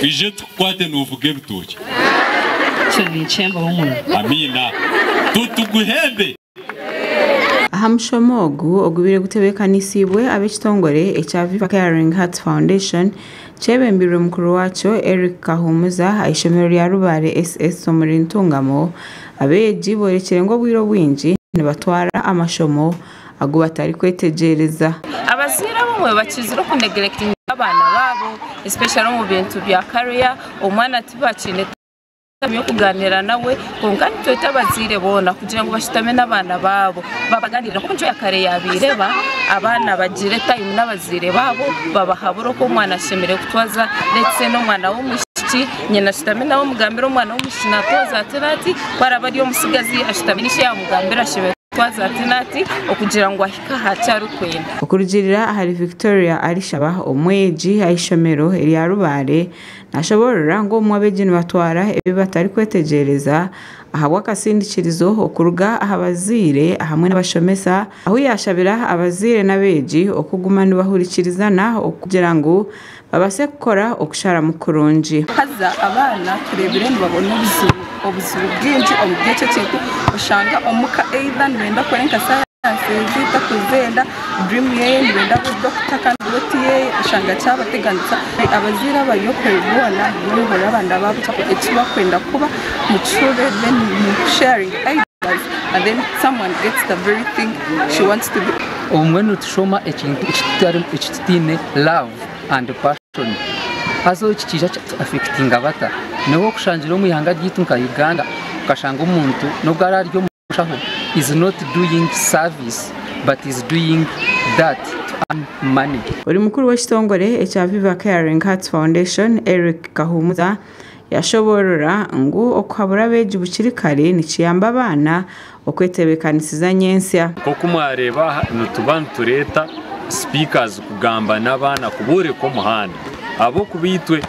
Twije tukukwate novuga ebitookye. Ekyo ninkyembaho muno. Amiina. Tutuguhembe. Aha mushomo ogu ogubaire gutebeekanisiibwe ab'ekitongore ekya Viva Caring Hearts Foundation kyebembirwe mukuru waakyo Eric Kahumuza aha ishomero rya Rubare SS omuri Ntungamo, abeegi boorekire ngu obwire obwingi nibatwara amashomo agu batarikwetegyereza. Abazaire abamwe bakizire okunegirekitinga abaana baabo especially omu bintu bya career, omwana tibakiine time y'okugaaniira nawe kwonka nitweta abazaire boona kugira ngu bashutame n'abaana baabo babaganirire nk'oku emicwe ya kare yaabaire eba, abaana bagire time n'abazaire baabo babahabure oku omwana ashemereire kutwaza let's say n'omwana w'omwishiki nyina ashutame nawe amugambire omwana w'omwishiki naatwaza ati n'ati ku araabe ari omutsigazi ashutame n'ishe yaamugambira ashemereire kutwaza ati n'ati okugira ngu ahike aha ki arikwenda. Okurugiirira ahari Victoria Arishaba, omwegi aha ishomero erya Rubare, Nashoboorora ngu obumwe abeegi nibatwara ebi batarikwetegyereza ahabw'akasindikirizo okuruga aha bazaire hamwe n'abashomesa ahu yaashabira abazaire n'abeegi okuguma nibahurikirizana okugira ngu babaase kukora okusharamu kurungi. Haza abaana tureebire nibabona obuzibu obuzibu bwingi omu by'ekyo ekintu oshanga omuka either nibenda kukora nka sayansi ezi takuzenda dream yeye nibenda abe doctor kandi we tiyeye oshanga kyabateganisa abazaire abari okwe boona nibohurira abaana baabo eki bakwenda kuba mukihure then mu sharinge ideas and then someone gets the very thing she wants to be. Obumwe nitushoma ekintu eki tutaine love and passion haza eki kiija kyatu affectinga bata? Niho okushangira omu ihanga ryaitu nka Uganda okashanga omuntu nobu araabe ari Omushaho is not doing service but is doing that to earn money. Ori mukuru w'ekitongore ekya Viva Caring Hearts Foundation, Eric Kahumuza yashoboorora ngu okuhabura abeegi bukiri kare nikiyamba abaana okwetebeekanisiza nyentsya. Nk'oku mwareeba aha nituba nitureeta speakers kugamba n'abaana kubooreka omuhanda ahabw'okuba itwe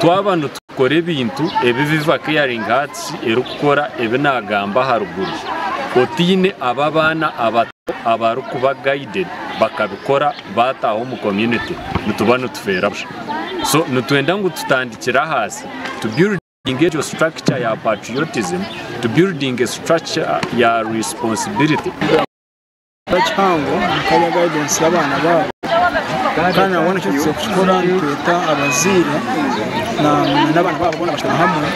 twaba nitu Kora ebintu ebi Viva Caring Hearts erikukora ebi naagamba aharuguru, otaine abo abaana abato abarikuba guided bakabikora baataaha omu community nituba nitufeera busha. So nitwenda ngu tutandikire ahaasi tu buildinge egyo structure ya patriotism, tu buildinge structure ya responsibility. Kihango nka guidance y'abaana baabo kandi nabwo nikyo tuza kukikora nitweta abazaire n'abaana baabo boona bashutama hamwe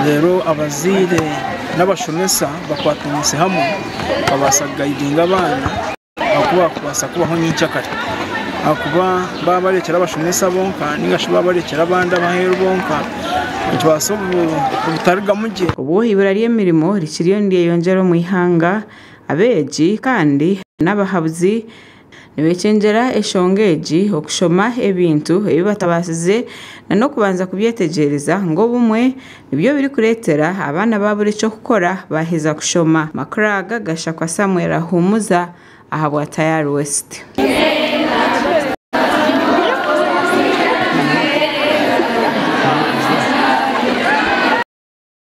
reero abazaire n'abashomesa bakwatanise hamwe babaasa kugayidinga abaana ahakuba bakubaasa kubaho nyenkyakare ahakuba baaba barekyera abashomesa bonka ninga shi baaba barekyera abandi abaheeru bonka nikibaasa obutarugamu gye. Obwo eibura ry'emirimo rikiriyo niryeyongyera omu ihanga, Abeegi kandi n'abahabuzi nibekyengyera eshonga egi okushoma ebintu ebi batabaasize n'okubanza kubyetegyereza ngu obumwe nibyo birikureetera abaana baabura eky'okukora baaheza kushoma. Amakuru aga gashakwa Samuel Ahumuza ahabwa Tayari West.